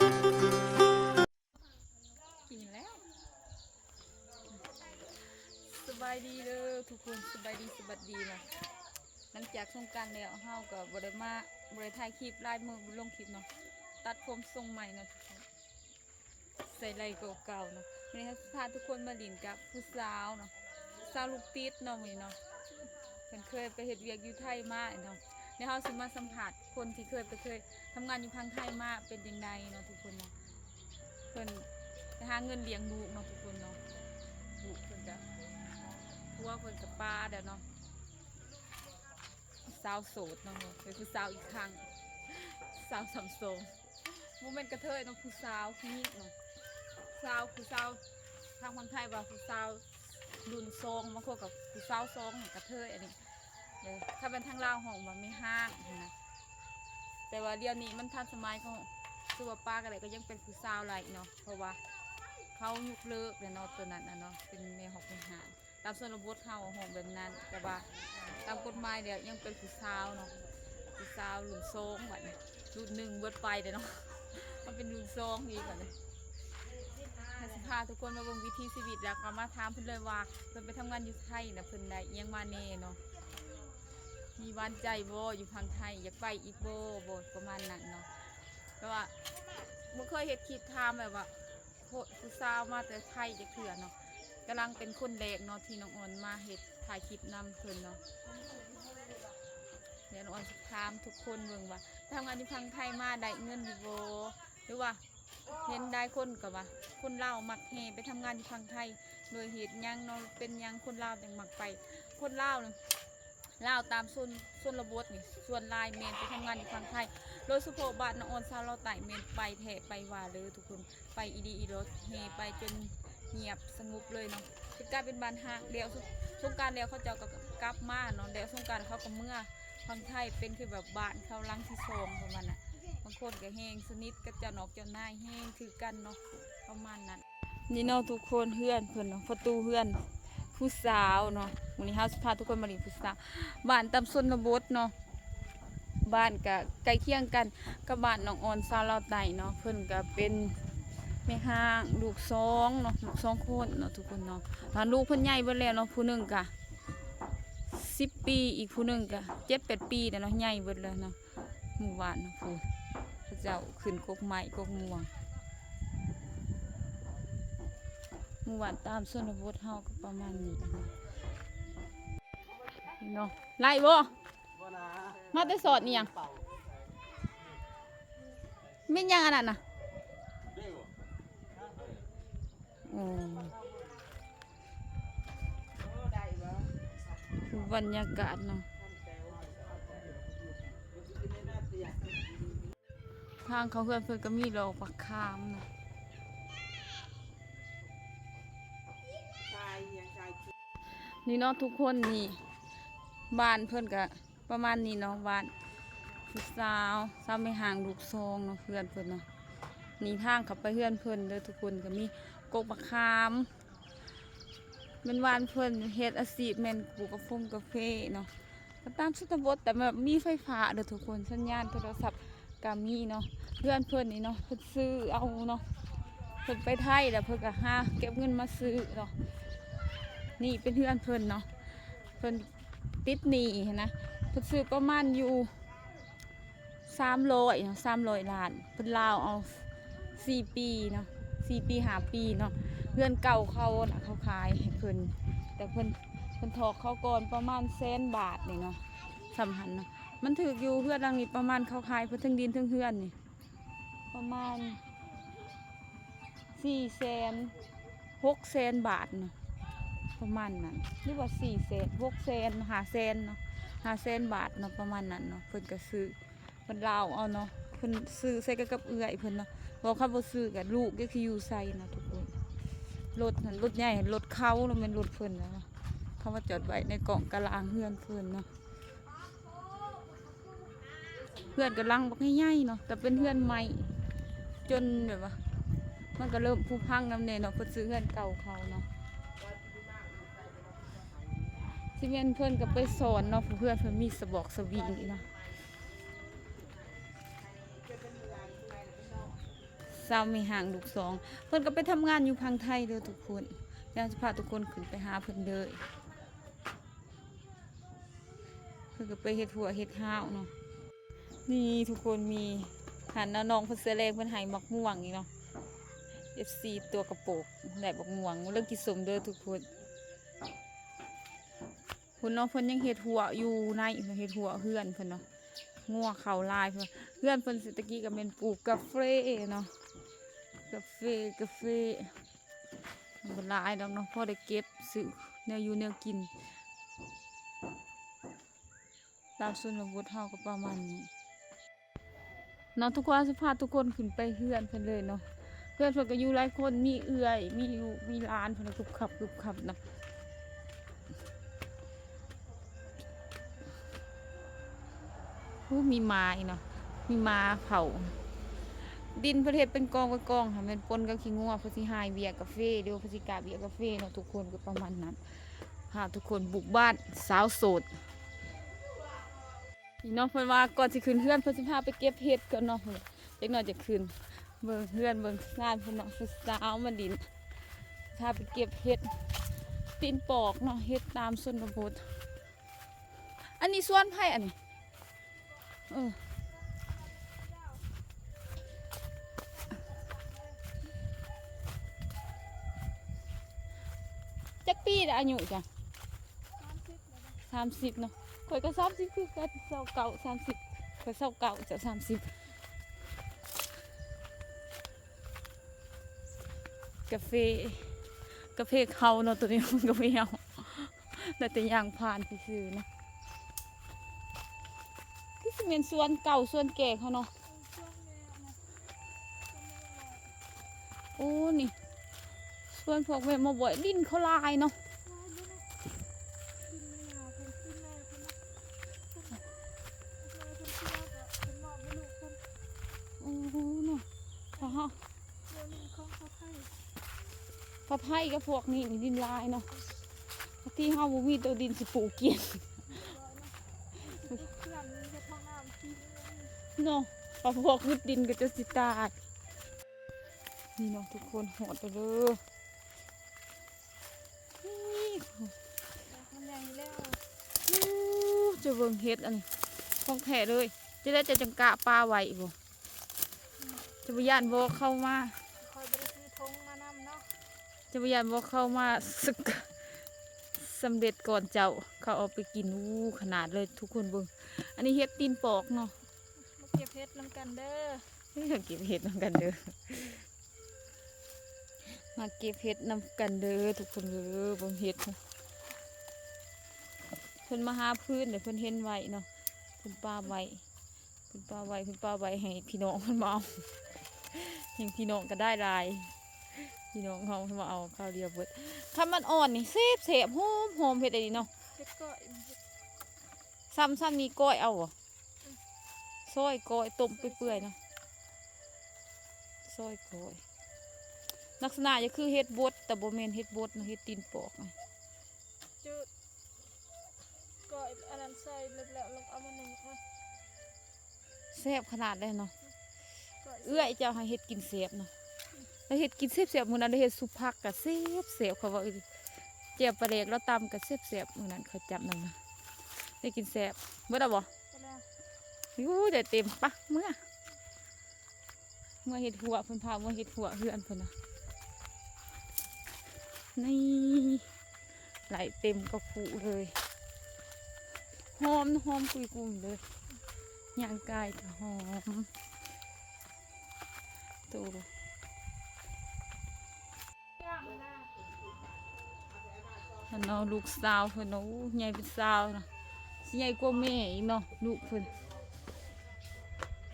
ກິນແລ້ວ. ສະບາຍດີເດີທຸກຄົນ ສະບາຍດີ ສະບາຍດີເນາະ. ຫຼັງຈາກສົງການແລ້ວ ເຮົາກໍບໍ່ໄດ້ມາ ບໍ່ໄດ້ຖ່າຍຄລິບຫຼາຍມື້ ບໍ່ລົງຄລິບເນາະ. ຕັດຜົມຊົງໃໝ່ເນາະທຸກຄົນ ໃສ່ໄລ່ເກົ່າໆເນາະ. ມື້ນີ້ເຮົາຊິພາທຸກຄົນມາຫຼິ້ນກັບຜູ້ສາວເນາະ ສາວລູກຕິດເນາະ ມື້ນີ້ເນາະ. ເພິ່ນເຄີຍໄປເຮັດວຽກຢູ່ໄທມາເນາະ. ແລ້ວເຮົາຊິມາສຳພາດຄົນທີ່ເຄີຍໄປ ເຄີຍທຳງານຢູ່ຝັ່ງໄທມາເປັນຈັ່ງໃດເນາະທຸກຄົນເນາະ. ເພິ່ນໄປຫາເງິນລ້ຽງລູກເນາະທຸກຄົນເນາະ. ລູກເພິ່ນກະ ຜົວເພິ່ນກະປາແລ້ວເນາະ. ສາວໂສດເນາະ ເປັນຜູ້ສາວອີກຄັ້ງ ສາວຊ້ຳສອງ. ບໍ່ແມ່ນກະເທີຍເນາະ ຜູ້ສາວຜູ້ຍິງເນາະ. ສາວ ຜູ້ສາວທາງຝັ່ງໄທວ່າຜູ້ສາວລຸ້ນສອງ ບາງຄົນກໍຜູ້ສາວສອງ ກະເທີຍອັນນີ້. ເອີ ຖ້າແມ່ນທາງລາວຮ້ອງວ່າແມ່ຮ້າງຫັ້ນນະ. ແຕ່ວ່າດຽວນີ້ມັນທັນສະໄໝ ເຂົາ ຄືວ່າປ້າກໍໄດ້ ກໍຍັງເປັນຜູ້ສາວໄດ້ເນາະ ເພາະວ່າເຂົາຍົກເລີກແລ້ວເນາະ ຕົວນັ້ນນະເນາະ ເປັນແມ່ຮອກແມ່ຮ້າງ. ຕາມຊົນນະບົດເຮົາຮ້ອງແບບນັ້ນ ແຕ່ວ່າຕາມກົດໝາຍແລ້ວຍັງເປັນຜູ້ສາວເນາະ ຜູ້ສາວລຸ້ນສອງ. ບັດນີ້ລຸ້ນໜຶ່ງເບິດໄປແລ້ວເນາະ ມາເປັນລຸ້ນສອງອີກບັດນີ້. ເຮົາຊິພາທຸກຄົນມາເບິ່ງວິຖີຊີວິດ ແລ້ວກໍມາຖາມເພິ່ນເລີຍວ່າ ເພິ່ນໄປທຳງານຢູ່ໄທນະ ເພິ່ນໄດ້ອີ່ຫຍັງມາແດ່ເນາະ. ມີຫວານໃຈບໍ່ ຢູ່ຝັ່ງໄທ ຢາກໄປອີກບໍ່ ບໍ່ ປະມານນັ້ນເນາະ. ແຕ່ວ່າບໍ່ເຄີຍເຮັດຄລິບຖາມແບບວ່າ ໂພດຜູ້ສາວມາແຕ່ໄທຈັກເທື່ອເນາະ. ກຳລັງເປັນຄົນແລກເນາະ ທີ່ນ້ອງອອນມາເຮັດ ຖ່າຍຄລິບນຳເພິ່ນເນາະ. ດຽວນ້ອງອອນຊິຖາມທຸກຄົນເບິ່ງວ່າ ໄປທຳງານຢູ່ຝັ່ງໄທມາໄດ້ເງິນຢູ່ບໍ່ ຫຼືວ່າ ເຫັນຫຼາຍຄົນກໍວ່າ ຄົນລາວມັກແຫ່ໄປທຳງານຢູ່ຝັ່ງໄທ ໂດຍເຫດຫຍັງເນາະ ເປັນຫຍັງຄົນລາວຈັ່ງມັກໄປ. ຄົນລາວນີ້ ລາວຕາມຊົນ ຊົນນະບົດນີ້ ສ່ວນຫຼາຍແມ່ນໄປທຳງານຢູ່ຝັ່ງໄທ ໂດຍສະເພາະບ້ານນ້ອງອອນຊາວລາວໃຕ້ ແມ່ນໄປແທ້ໄປວ່າເລີຍທຸກຄົນ ໄປອີ່ດີອີ່ຫຼອດ ແຫ່ໄປຈົນງຽບສະຫງົບເລີຍເນາະ ເປັນກາຍເປັນບ້ານຮ້າງ. ແລ້ວສົງການແລ້ວເຂົາເຈົ້າກໍກັບມາເນາະ ແລ້ວສົງການເຂົາກໍເມືອຝັ່ງໄທ ເປັນຄືແບບບ້ານເຂົາຫຼັງທີສອງປະມານນັ້ນ. ບາງຄົນກໍແຮ່ງສະໜິດກັບເຈົ້ານອກເຈົ້ານາຍ ແຮ່ງຖືກກັນເນາະ ປະມານນັ້ນ. ນີ້ເນາະທຸກຄົນ ເຮືອນເພິ່ນເນາະ ປະຕູເຮືອນຜູ້ສາວເນາະ. ມື້ນີ້ເຮົາຊິພາທຸກຄົນມາຫຼິ້ນຜູ້ສາວ ບ້ານຕາມຊົນນະບົດເນາະ. ບ້ານກະໃກ້ຄຽງກັນກັບບ້ານນ້ອງອອນຊາວລາວໃຕ້ເນາະ. ເພິ່ນກະເປັນແມ່ຮ້າງລູກສອງເນາະ ລູກສອງຄົນເນາະທຸກຄົນເນາະ. ຫຼານລູກເພິ່ນໃຫຍ່ເບິດແລ້ວເນາະ ຜູ້ໜຶ່ງກະສິບປີ ອີກຜູ້ໜຶ່ງກະເຈັດແປດປີແລ້ວເນາະ ໃຫຍ່ເບິດແລ້ວເນາະ. ໝູ່ບ້ານພຸ້ນ ເຂົາເຈົ້າຂຶ້ນກົກໄມ້ກົກມ່ວງ. ໝູ່ບ້ານຕາມຊົນນະບົດເຮົາກໍປະມານນີ້ເນາະ. ໄລ່ບໍ່? ມາແຕ່ສອດອີ່ຫຍັງ? ແມ່ນຫຍັງອັນນັ້ນນະ? ໂອ້ ຄືບັນຍາກາດເນາະ. ທາງເຂົ້າເຮືອນເພິ່ນກໍມີດອກບັກຂາມເນາະ. ນີ້ເນາະທຸກຄົນ ນີ້ບ້ານເພິ່ນກໍ ປະມານນີ້ເນາະ ບ້ານຜູ້ສາວ ສາວແມ່ຮ້າງລູກສອງເນາະ ເຮືອນເພິ່ນເນາະ. ນີ້ທາງເຂົ້າໄປເຮືອນເພິ່ນເດີທຸກຄົນ ກໍມີກົກບັກຂາມ. ແມ່ນບ້ານເພິ່ນເຮັດອາຊີບແມ່ນປູກກາຟົງກາເຟເນາະ ກໍຕາມຊົນນະບົດ ແຕ່ແບບມີໄຟຟ້າເດີທຸກຄົນ ສັນຍານໂທລະສັບກໍມີເນາະ. ເຮືອນເພິ່ນນີ້ເນາະ ເພິ່ນຊື້ເອົາເນາະ ເພິ່ນໄປໄທແລ້ວເພິ່ນກໍຫາເກັບເງິນມາຊື້ເນາະ. ນີ້ເປັນເຮືອນເພິ່ນເນາະ ເພິ່ນ ຕິດໜີ້ຫັ້ນນະ ເພິ່ນຊື້ປະມານຢູ່ສາມຮ້ອຍເນາະ ສາມຮ້ອຍລ້ານ ເພິ່ນລາວເອົາສີ່ປີເນາະ ສີ່ປີຫ້າປີເນາະ. ເຮືອນເກົ່າເຂົານະ ເຂົາຂາຍໃຫ້ເພິ່ນ ແຕ່ເພິ່ນ ເພິ່ນຖອກເຂົາກ່ອນປະມານແສນບາດນີ້ເນາະ ສ່ຳຫັ້ນເນາະ. ມັນຖືກຢູ່ ເຮືອນຫຼັງນີ້ປະມານ ເຂົາຂາຍເພິ່ນເຖິງດິນເຖິງເຮືອນນີ້ ປະມານສີ່ແສນ ຫົກແສນບາດເນາະ ປະມານນັ້ນ ຫຼືວ່າສີ່ແສນ ຫົກແສນ ຫ້າແສນເນາະ ຫ້າແສນບາດເນາະ ປະມານນັ້ນເນາະ. ເພິ່ນກໍຊື້ ເພິ່ນລາວເອົາເນາະ ເພິ່ນຊື້ໃສ່ກັນກັບເອື້ອຍເພິ່ນເນາະ ເພາະຄັນບໍ່ຊື້ກໍລູກຈັກຊິຢູ່ໃສເນາະທຸກຄົນ. ລົດຫັ້ນ ລົດໃຫຍ່ຫັ້ນ ລົດເຂົາເນາະ ແມ່ນລົດເພິ່ນເນາະ ເຂົາມາຈອດໄວ້ໃນກອງກະລາງເຮືອນເພິ່ນເນາະ. ເຮືອນກໍຫຼັງບັກໃຫຍ່ໆເນາະ ແຕ່ເປັນເຮືອນໄມ້ ຈົນແບບວ່າ ມັນກໍເລີ່ມຜຸພັງນຳແດ່ເນາະ ເພິ່ນຊື້ເຮືອນເກົ່າເຂົາເນາະ. ຊິແມ່ນເພິ່ນກໍໄປສອນເນາະ ເພື່ອນເພິ່ນມີສະບອກສະຫວີງອີກເນາະ. ສາວແມ່ຮ້າງລູກສອງ ເພິ່ນກໍໄປທຳງານຢູ່ຝັ່ງໄທເດີທຸກຄົນ. ດຽວຈະພາທຸກຄົນຂຶ້ນໄປຫາເພິ່ນເດີ. ເພິ່ນກໍໄປເຮັດຮົ້ວເຮັດຮ້າວເນາະ. ນີ້ທຸກຄົນ ມີ ຫັ້ນນະ ນ້ອງເພິ່ນເສື້ອແດງເພິ່ນໃຫ້ໝາກມ່ວງນີ້ເນາະ. ເອັຟຊີຕົວກະໂປກ ໄດ້ໝາກມ່ວງ ເລີກກິນສົ້ມເດີທຸກຄົນ. ພຸ້ນເນາະ ເພິ່ນຍັງເຮັດຮົ້ວຢູ່ໃນ ເຮັດຮົ້ວເຮືອນເພິ່ນເນາະ. ງົວເຂົ້າຫຼາຍເພິ່ນ ເຮືອນເພິ່ນແຕ່ກີ້ກໍແມ່ນປູກກາເຟເນາະ. ກາເຟ ກາເຟ ບໍ່ຫຼາຍດອກເນາະ ພໍໄດ້ເກັບຊື້ແນວຢູ່ແນວກິນ. ຕາມຊົນນະບົດເຮົາກໍປະມານນີ້ເນາະ. ທຸກຄົນ ຊິພາທຸກຄົນຂຶ້ນໄປເຮືອນເພິ່ນເລີຍເນາະ. ເຮືອນເພິ່ນກໍຢູ່ຫຼາຍຄົນ ມີເອື້ອຍ ມີລູກ ມີຫຼານ ເພິ່ນກໍຂຶບຂັບ ຂຶບຂັບເນາະ. ໂອ້ ມີໝາອີກເນາະ ມີໝາເຝົ້າ. ດິນເພິ່ນເຮັດເປັນກອງເປັນກອງ ຖ້າແມ່ນປົນກັບຂີ້ງົວ ເພິ່ນຊິຫາຍເບ້ຍກາເຟ ຫຼືວ່າເພິ່ນຊິກະເບ້ຍກາເຟເນາະ ທຸກຄົນ ກໍປະມານນັ້ນ. ພາທຸກຄົນບຸກບ້ານສາວໂສດ. ນີ້ເນາະ ເພິ່ນວ່າກ່ອນຊິຂຶ້ນເຮືອນ ເພິ່ນຊິພາໄປເກັບເຫັດກ່ອນເນາະ. ຈັກໜ້ອຍຈະຂຶ້ນເບິ່ງເຮືອນເບິ່ງຊານເພິ່ນເນາະ ຜູ້ສາວມາດິນ. ພາໄປເກັບເຫັດຕີນປອກເນາະ ເຫັດຕາມຊົນນະບົດ. ອັນນີ້ສວນໃຜອັນນີ້? ເອີ ຈັກປີລະອາຍຸເຈົ້າ? ສາມສິບເນາະ. ຂ້ອຍກໍສາມສິບຄືກັນ ຊາວເກົ້າ ສາມສິບ. ຂ້ອຍຊາວເກົ້າ ເຈົ້າສາມສິບ. ກາເຟ ກາເຟເຂົາເນາະ ໂຕນີ້ມັນກາເຟເຮົາ ໄດ້ແຕ່ຍ່າງຜ່ານຊື່ໆເນາະ. ຄືຊິແມ່ນສວນເກົ່າສວນແກ່ເຂົາເນາະ. ໂອ້ ນີ້ສວນພວກແມ່ໝໍ້ບອຍ ດິນເຂົາຫຼາຍເນາະ. ໂອ້ເນາະ ພະ ພະໄພກັບພວກນີ້ນີ້ດິນຫຼາຍເນາະ. ທີ່ເຮົາບໍ່ມີໂຕດິນຊິປູກກິນເນາະ ພະພວກຫຸດດິນກໍຈະຊິຕາຍ. ນີ້ເນາະທຸກຄົນ ຮອດແລ້ວເດີ. ນີ້ ມັນໃຫຍ່ແລ້ວ. ອູ້ ຈະເບິ່ງເຫັດອັນນີ້ ຂອງແທ້ເລີຍ. ຈະໄດ້ ຈະຈັ່ງກະປາໄວ້ບໍ່? ຈະບໍ່ຢ້ານບໍ່ເຂົ້າມາ? ຂ້ອຍບໍ່ໄດ້ຊື້ຖົງມານຳເນາະ. ຈະບໍ່ຢ້ານບໍ່ເຂົ້າມາ ສະ ສຳເລັດກ່ອນເຈົ້າ ເຂົາເອົາໄປກິນ. ອູ້ ຂະໜາດເລີຍທຸກຄົນເບິ່ງ. ອັນນີ້ເຫັດຕີນປອກເນາະ. ມາເກັບເຫັດນຳກັນເດີ. ເກັບເຫັດນຳກັນເດີ ມາເກັບເຫັດນຳກັນເດີທຸກຄົນເດີ. ເບິ່ງເຫັດ ເພິ່ນມາຫາພື້ນເດ້ ເພິ່ນເຫັນໄວ້ເນາະ ເພິ່ນປາໄວ້ ເພິ່ນປາໄວ້ ເພິ່ນປາໄວ້ໃຫ້ພີ່ນ້ອງເພິ່ນມາເອົາ. ຍັງພີ່ນ້ອງກໍໄດ້ຫຼາຍ ພີ່ນ້ອງເຮົາມາເອົາຄາວດຽວເບິດ. ຄັນມັນອ່ອນນີ້ແຊບໆ ຫອມໆ ເຫັດອັນນີ້ເນາະ. ເຫັດກ້ອຍ ສ່ຳ ສ່ຳນີ້ກ້ອຍເອົາບໍ່? ຊອຍກ້ອຍ ຕົ້ມເປື່ອຍໆເນາະ ຊອຍກ້ອຍ. ລັກສະນະຈະຄືເຫັດບົດ ແຕ່ບໍ່ແມ່ນເຫັດບົດເນາະ ເຫັດຕີນປອກ. ຈື່ ກ້ອຍອັນນັ້ນໃສ່ແລ້ວ ແລ້ວເອົາມາໜຶ້ງ. ແຊບຂະໜາດເລີຍເນາະ. ເອື້ອຍເຈົ້າໃຫ້ເຮັດກິນແຊບເນາະ ລາວເຮັດກິນແຊບໆ. ມື້ນັ້ນລາວເຮັດຊຸບຜັກກະແຊບໆ ເຂົາເວົ້າອີ່ຫຼີ. ແຈ່ວປາແດກລາວຕຳກະແຊບໆ ມື້ນັ້ນເຂົາຈຳນຳນະ ໄດ້ກິນແຊບ. ເບິດແລ້ວບໍ່? ເບິດແລ້ວ. ໂອ້ຍ ໄດ້ເຕັມ. ປະ ເມືອ ເມືອເຮັດຮົ້ວ ເພິ່ນພາເມືອເຮັດຮົ້ວເຮືອນເພິ່ນນະ. ນີ້ ໄຫຼເຕັມກະຄຸເລີຍ ຫອມ ຫອມກຸຍກຸ່ມເລີຍ. ຍ່າງກາຍກະຫອມ. ໂຕ ຫັ້ນເນາະ ລູກສາວເພິ່ນເນາະ. ໂອ້ ໃຫຍ່ເປັນສາວນະ ຊິໃຫຍ່ກວ່າແມ່ອີກເນາະ ລູກເພິ່ນ.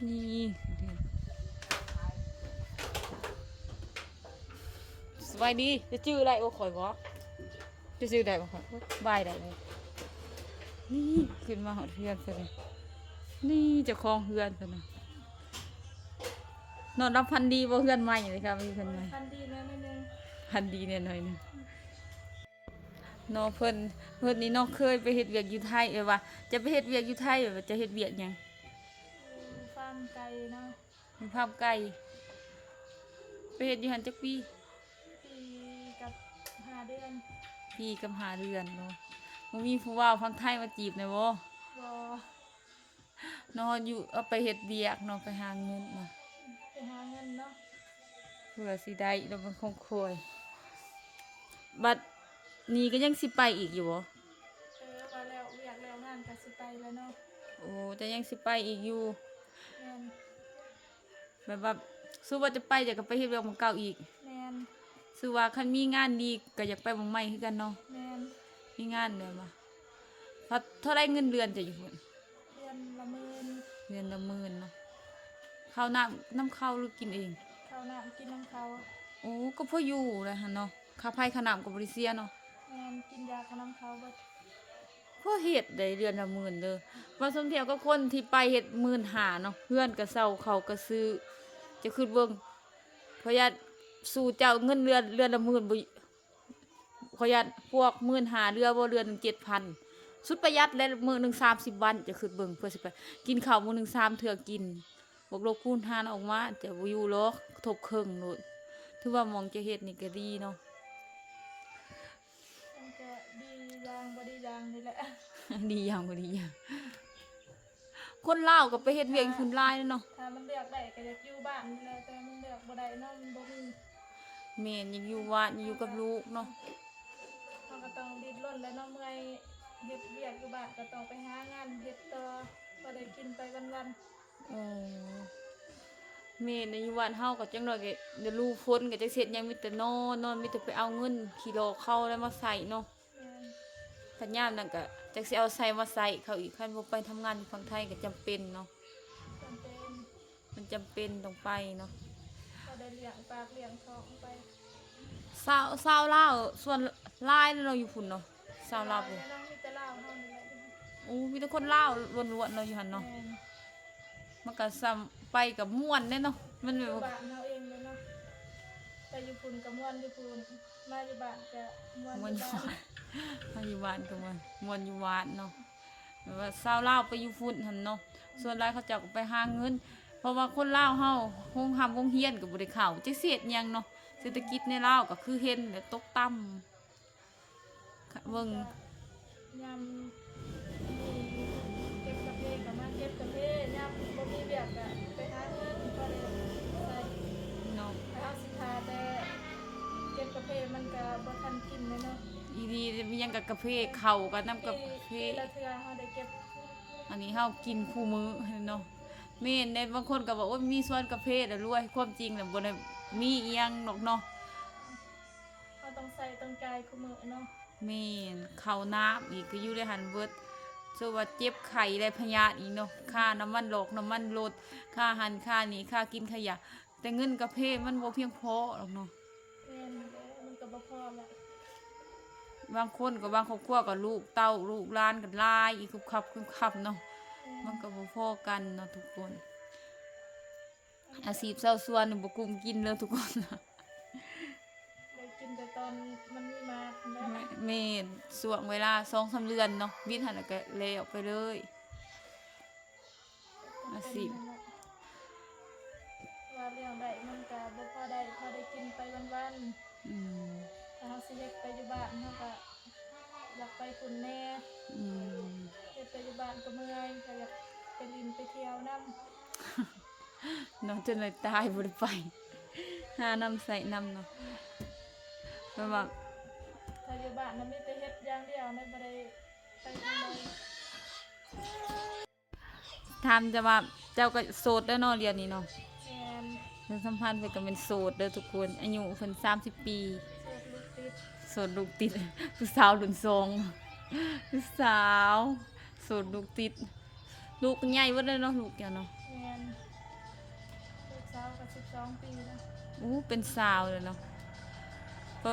ນີ້ ສະບາຍດີ ຈະຈື່ໄດ້ບໍ່ຂ້ອຍບໍ່? ຈະຈື່ໄດ້ບໍ່ຂ້ອຍ? ບາຍໄດ້. ນີ້ ຂຶ້ນມາຮອດເຮືອນເພິ່ນ. ນີ້ ເຈົ້າຂອງເຮືອນເພິ່ນນະ. ນອນຫຼັບຝັນດີບໍ່ ເຮືອນໃໝ່ນີ້ກະມີເຮືອນໃໝ່? ຝັນດີແດ່ໜ້ອຍໜຶ່ງ ຝັນດີແດ່ໜ້ອຍໜຶ່ງ. ເນາະ ເພິ່ນ ເພິ່ນນີ້ເນາະ ເຄີຍໄປເຮັດວຽກຢູ່ໄທ. ແບບວ່າຈະໄປເຮັດວຽກຢູ່ໄທ ແບບວ່າຈະເຮັດວຽກຫຍັງ? ຟາມໄກ່ເນາະ ມີຟາມໄກ່. ເຮັດຢູ່ຫັ້ນຈັກປີ? ປີກັບຫ້າເດືອນ. ປີກັບຫ້າເດືອນເນາະ. ບໍ່ມີຜູ້ບ່າວຝັ່ງໄທມາຈີບແດ່ບໍ່? ບໍ່. ເນາະ ຢູ່ ເອົາໄປເຮັດວຽກເນາະ ໄປຫາເງິນເນາະ ໄປຫາເງິນເນາະ ເພື່ອຊິໄດ້ເນາະ ເປັນຂອງຂ້ອຍ. ບັດນີ້ກໍຍັງຊິໄປອີກຢູ່ບໍ່? ເອີ ວ່າແລ້ວວຽກແລ້ວງານກໍຊິໄປແລ້ວເນາະ. ໂອ້ ເຈົ້າຍັງຊິໄປອີກຢູ່? ແມ່ນ. ແບບວ່າ ສົມມຸດວ່າຈະໄປ ເຈົ້າກໍໄປເຮັດວຽກໝ່ອງເກົ່າອີກ? ແມ່ນ. ຄືວ່າຄັນມີງານດີກໍຢາກໄປໝ່ອງໃໝ່ຄືກັນເນາະ? ແມ່ນ. ມີງານແບບວ່າ ເທົ່າໃດເງິນເດືອນເຈົ້າຢູ່ພຸ້ນ? ເດືອນລະໝື່ນ. ເດືອນລະໝື່ນເນາະ. ເຂົ້ານ້ຳນຳເຂົາ ຫຼືກິນເອງ? ເຂົ້ານ້ຳກິນນຳເຂົາ. ໂອ້ ກໍພໍຢູ່ແຫຼະຫັ້ນເນາະ. ຄ່າໄຟຄ່ານ້ຳກໍບໍ່ໄດ້ເສຍເນາະ. ແມ່ນ. ກິນຢາກໍນຳເຂົາເບິດ. ພໍເຮັດໄດ້ເດືອນລະໝື່ນເດີ. ວ່າສົມທຽບກັບຄົນທີ່ໄປເຮັດໝື່ນຫ້າເນາະ ເຮືອນກໍເຊົ່າ ເຂົ້າກໍຊື້. ເຈົ້າຄິດເບິ່ງ ຂ້ອຍຢ້ານສູ່ເຈົ້າເງິນເດືອນ ເດືອນລະໝື່ນບໍ່ ຂ້ອຍຢ້ານພວກໝື່ນຫ້າເຫຼືອບໍ່ ເດືອນໜຶ່ງເຈັດພັນ ສຸດປະຢັດແລ້ວ ມື້ໜຶ່ງສາມສິບວັນ. ເຈົ້າຄິດເບິ່ງ ເພື່ອຊິໄປກິນເຂົ້າມື້ໜຶ່ງສາມເທື່ອກິນ ບວກລົບຄູນຫານອອກມາ ເຈົ້າບໍ່ຢູ່ຫຼອກ ທົບເຄິ່ງໂລດ. ຖືວ່າໝ່ອງເຈົ້າເຮັດນີ້ກໍດີເນາະ. ມັນກະດີຢ່າງບໍ່ດີຢ່າງນີ້ແຫຼະ. ດີຢ່າງບໍ່ດີຢ່າງ. ຄົນລາວກໍໄປເຮັດວຽກຢູ່ພຸ້ນຫຼາຍເນາະ. ຖ້າມັນເລືອກໄດ້ກໍຢາກຢູ່ບ້ານນີ້ແຫຼະ ແຕ່ມັນເລືອກບໍ່ໄດ້ເນາະ ມັນບໍ່ມີ. ແມ່ນ. ຢາກຢູ່ບ້ານ ຢາກຢູ່ກັບລູກເນາະ. ເຮົາກໍຕ້ອງດີ້ນລົນແຫຼະເນາະ ເມື່ອຍເຮັດວຽກຢູ່ບ້ານກໍຕ້ອງໄປຫາງານເຮັດຕໍ່ ພໍໄດ້ກິນໄປວັນໆ. ໂອ້ ແມ່ນ. ຢູ່ບ້ານເຮົາກໍຈັກໜ້ອຍກໍລະດູຝົນກໍຈັກຊິເຮັດຫຍັງ ມີແຕ່ນອນ ນອນ ມີແຕ່ໄປເອົາເງິນຂີ້ຫຼໍ່ເຂົາແລ້ວມາໃຊ້ເນາະ. ແມ່ນ. ຄັນຍາມນັ້ນກໍຈັກຊິເອົາໃສມາໃຊ້ເຂົາອີກ. ຄັນບໍ່ໄປທຳງານຢູ່ຝັ່ງໄທກໍຈຳເປັນເນາະ. ຈຳເປັນ. ມັນຈຳເປັນຕ້ອງໄປເນາະ. ພໍໄດ້ລ້ຽງປາກລ້ຽງທ້ອງໄປ. ຊາວ ຊາວລາວສ່ວນຫຼາຍເນາະຢູ່ພຸ້ນເນາະ. ຊາວລາວ ຫຼາຍເນາະ ມີແຕ່ລາວເຮົານີ້ແຫຼະ. ໂອ້ ມີແຕ່ຄົນລາວລ້ວນໆເນາະຢູ່ຫັ້ນເນາະ. ແມ່ນ. ມັນກໍສ່ຳໄປກໍມ່ວນເດ້ເນາະ ມັນແບບ ຢູ່ບ້ານເຮົາເອງເດ້ເນາະ. ໄປຢູ່ພຸ້ນກໍມ່ວນຢູ່ພຸ້ນ ມາຢູ່ບ້ານກໍມ່ວນ ມ່ວນຢູ່ບ້ານ ມາຢູ່ບ້ານກໍມ່ວນ ມ່ວນຢູ່ບ້ານເນາະ. ແບບວ່າຊາວລາວໄປຢູ່ພຸ້ນຫັ້ນເນາະ ສ່ວນຫຼາຍເຂົາເຈົ້າກໍໄປຫາເງິນ ເພາະວ່າຄົນລາວເຮົາໂຮງຮ່ຳໂຮງຮຽນກໍບໍ່ໄດ້ເຂົ້າ ຈັກຊິເຮັດຫຍັງເນາະ. ເສດຖະກິດໃນລາວກໍຄືເຫັນແຫຼະ ຕົກຕ່ຳ. ເບິ່ງ ຍາມມີເກັບກາເຟກໍມາເກັບກາເຟ ຍາມບໍ່ມີວຽກກໍໄປຫາເງິນພໍໄດ້ໃຊ້ເນາະ. ຖ້າເຮົາຊິຖ້າແຕ່ເກັບກາເຟມັນກໍບໍ່ທັນກິນເລີຍເນາະ. ອີ່ຫຼີ ມີຫຍັງກໍກາເຟ ເຂົ້າກໍນຳກາເຟ ແຕ່ລະເທື່ອເຮົາໄດ້ເກັບ. ອັນນີ້ເຮົາກິນຄູ່ມື້ເນາະ. ແມ່ນເດ້ ບາງຄົນກໍວ່າ ໂອ້ຍ ມີສວນກາເຟແລ້ວລວຍ ຄວາມຈິງແລ້ວບໍ່ໄດ້ມີອີ່ຫຍັງດອກເນາະ. ເຮົາຕ້ອງໃຊ້ຕ້ອງຈ່າຍຄູ່ມື້ເນາະ. ແມ່ນ. ເຂົ້ານ້ຳອີກກໍຢູ່ໃນຫັ້ນເບິດ ເຊິ່ງວ່າເຈັບໄຂ້ໄດ້ພະຍາດອີກເນາະ ຄ່ານ້ຳມັນຫຼອກນ້ຳມັນລົດ ຄ່າຫັ້ນຄ່ານີ້ ຄ່າກິນຄ່າຢາ ແຕ່ເງິນກາເຟມັນບໍ່ພຽງພໍດອກເນາະ. ແມ່ນແຫຼະ ມັນກໍບໍ່ພໍແຫຼະ. ບາງຄົນກໍບາງຄອບຄົວກໍລູກເຕົ້າລູກຫຼານກໍຫຼາຍອີກ ຄຸບຄັບ ຄຸບຄັບເນາະ. ແມ່ນ. ມັນກໍບໍ່ພໍກັນເນາະທຸກຄົນ. ອາຊີບຊາວສວນນີ້ບໍ່ກຸ້ມກິນເລີຍທຸກຄົນ. ໄດ້ກິນແຕ່ຕອນມັນມີມາກແຫຼະ. ແມ່ນ. ຊ່ວງເວລາສອງສາມເດືອນເນາະ ວິດຫັ້ນແລ້ວກໍແລ້ວໄປເລີຍ. ອາຊີບ ວ່າລ້ຽງໄດ້ມັນກະບໍ່ພໍໄດ້ ພໍໄດ້ກິນໄປວັນໆ. ອືມ ຖ້າເຮົາຊິເຮັດໄປຢູ່ບ້ານ ເຮົາກະຢາກໄປພຸ້ນແດ່. ອືມ ເຮັດໄປຢູ່ບ້ານກະເມື່ອຍ ກະຢາກໄປຫຼິ້ນໄປທ່ຽວນຳເນາະ. ຈົນໄດ້ຕາຍບໍ່ໄດ້ໄປ ຫານ້ຳໃຊ້ນຳເນາະ. ແບບວ່າ ຖ້າຢູ່ບ້ານນະມີແຕ່ເຮັດຢ່າງດຽວນະ ບໍ່ໄດ້ໄປທາງໃດ. ຖາມຈະວ່າເຈົ້າກໍໂສດແລ້ວເນາະ ດຽວນີ້ເນາະ? ແມ່ນ. ເລື່ອງສຳພັນເພິ່ນກໍແມ່ນໂສດເດີທຸກຄົນ ອາຍຸເພິ່ນສາມສິບປີ. ໂສດລູກຕິດ ໂສດລູກຕິດ ຜູ້ສາວລຸ້ນສອງ ຜູ້ສາວໂສດລູກຕິດ. ລູກໃຫຍ່ເບິດແລ້ວເນາະ ລູກເຈົ້າເນາະ? ແມ່ນ. ລູກສາວກໍສິບສອງປີແລ້ວ. ໂອ້ ເປັນສາວແລ້ວເນາະ. ເອີ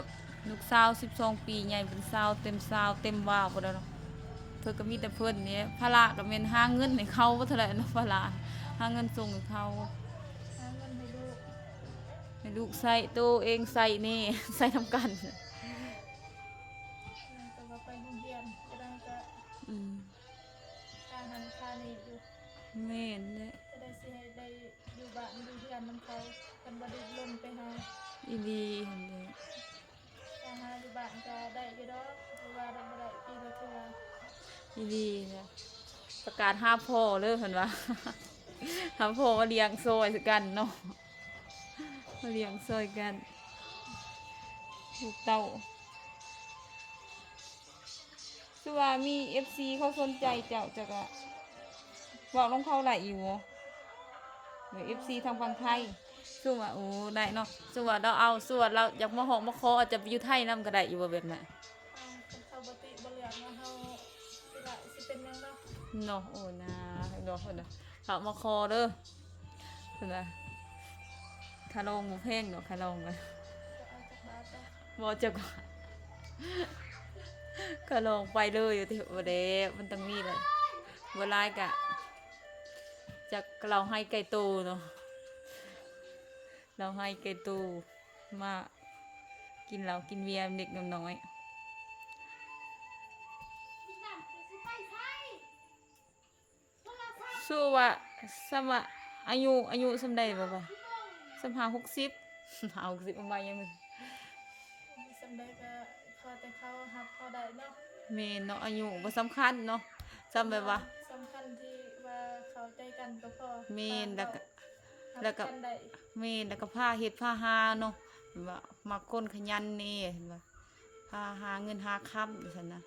ລູກສາວສິບສອງປີ ໃຫຍ່ເປັນສາວ ເຕັມສາວເຕັມວາວພຸ້ນແລ້ວເນາະ. ເພິ່ນກໍມີແຕ່ເພິ່ນນີ້ແຫຼະ ພາລະກໍແມ່ນຫາເງິນໃຫ້ເຂົາເບິດຫັ້ນແຫຼະເນາະ ພາລະຫາເງິນສົ່ງໃຫ້ເຂົາ ຫາເງິນໃຫ້ລູກ ໃຫ້ລູກໃຊ້ ໂຕເອງໃຊ້ແດ່ ໃຊ້ນຳກັນ. ແມ່ນ ແຕ່ວ່າໄປໂຮງຮຽນກໍໄດ້ ກໍ ອືມ ຄ່າຫັ້ນຄ່ານີ້ຢູ່. ແມ່ນແຫຼະ ຈະໄດ້ຊິໃຫ້ໄດ້ ຢູ່ບ້ານຢູ່ເຮືອນນຳເຂົາ ເພິ່ນບໍ່ໄດ້ລົງໄປຫາ. ອີ່ຫຼີຫັ້ນແຫຼະ ຖ້າຫາຢູ່ບ້ານກໍໄດ້ຢູ່ດອກ ຫຼືວ່າໄດ້ບໍ່ໄດ້ປີລະເທື່ອ. ອີ່ຫຼີນະ ປະກາດຫາພໍ່ເດີເພິ່ນວ່າ ຫາພໍ່ມາລ້ຽງຊ່ອຍກັນເນາະ ມາລ້ຽງຊ່ອຍກັນ ລູກເຕົ້າ. ສົມມຸດວ່າມີເອັຟຊີເຂົາສົນໃຈເຈົ້າ ເຈົ້າກະເວົ້ານຳເຂົາໄດ້ຢູ່ບໍ່? ເອັຟຊີທາງຝັ່ງໄທ ສົມມຸດວ່າ ໂອ້ ໄດ້ເນາະ ສົມມຸດວ່າລາວເອົາ ສົມມຸດວ່າລາວຢາກມາຮ້ອງມາຂໍ ອາດຈະໄປຢູ່ໄທນຳກໍໄດ້ຢູ່ບໍ່ແບບນັ້ນ? ເອີ ຄັນເຂົາບໍ່ຕິບໍ່ເລື່ອງວ່າເຮົາຊິວ່າຊິເປັນຫຍັງເນາະ ເນາະ. ໂອ້ ນາເນາະ ເພິ່ນນະ ເຂົາມາຂໍເດີ ເພິ່ນວ່າ ຄ່າລອງບໍ່ແພງດອກ ຄ່າລອງນະ ບໍ່ຈັກວ່າ ກໍລອງໄປເລີຍ ແຕ່ບໍ່ແລ້ວ ມັນຕ້ອງມີແຫຼະ ບໍ່ຫຼາຍກະຈັກເຫຼົ້າໄຮໄກ່ໂຕເນາະ ເຫຼົ້າໄຮໄກ່ໂຕ ມາກິນເຫຼົ້າກິນເບຍນຳເດັກນຳນ້ອຍ. ສຸວ່າ ສຳວ່າອາຍຸ ອາຍຸສ່ຳໃດແບບວ່າ ສ່ຳຫ້າຫົກສິບ ຫ້າຫົກສິບ ປະມານຫຍັງ ສ່ຳໃດກໍຂໍແຕ່ເຂົາຮັກເຮົາໄດ້ເນາະ. ແມ່ນເນາະ ອາຍຸບໍ່ສຳຄັນເນາະ ສ່ຳແບບວ່າ ສຳຄັນທີ່ວ່າເຂົ້າໃຈກັນກໍພໍ. ແມ່ນ ແລ້ວກໍ ແລ້ວກໍ ຮັກກັນໄດ້ ແມ່ນ ແລ້ວກໍພາເຮັດພາຫາເນາະ ແບບວ່າມັກຄົນຂະຫຍັນແດ່ ເຫັນບໍ່ ພາຫາເງິນຫາຄຳ ວ່າຊັ້ນນະ.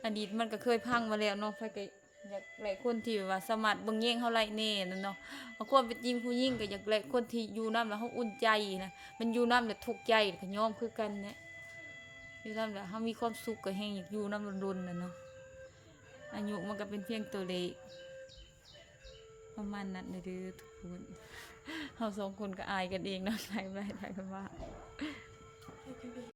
ອະດີດມັນກໍເຄີຍພັງມາແລ້ວເນາະ ໃຜກໍຢາກໄດ້ຄົນທີ່ແບບວ່າສາມາດເບິ່ງແຍງເຮົາໄດ້ແດ່ນັ້ນເນາະ. ເອົາຄວາມເປັນຈິງຜູ້ຍິງກໍຢາກໄດ້ຄົນທີ່ຢູ່ນຳແລ້ວເຮົາອຸ່ນໃຈນະ ແມ່ນຢູ່ນຳແລ້ວທຸກໃຈກໍຍອມຄືກັນແຫຼະ ຢູ່ນຳແລ້ວເຮົາມີຄວາມສຸກກໍແຮ່ງຢາກຢູ່ນຳດົນໆນະເນາະ. ອາຍຸມັນກໍເປັນພຽງຕົວເລກ ປະມານນັ້ນເດີທຸກຄົນ. ເຮົາສອງຄົນກໍອາຍກັນເອງເນາະ ຖ່າຍໄປຖ່າຍກັນມາ.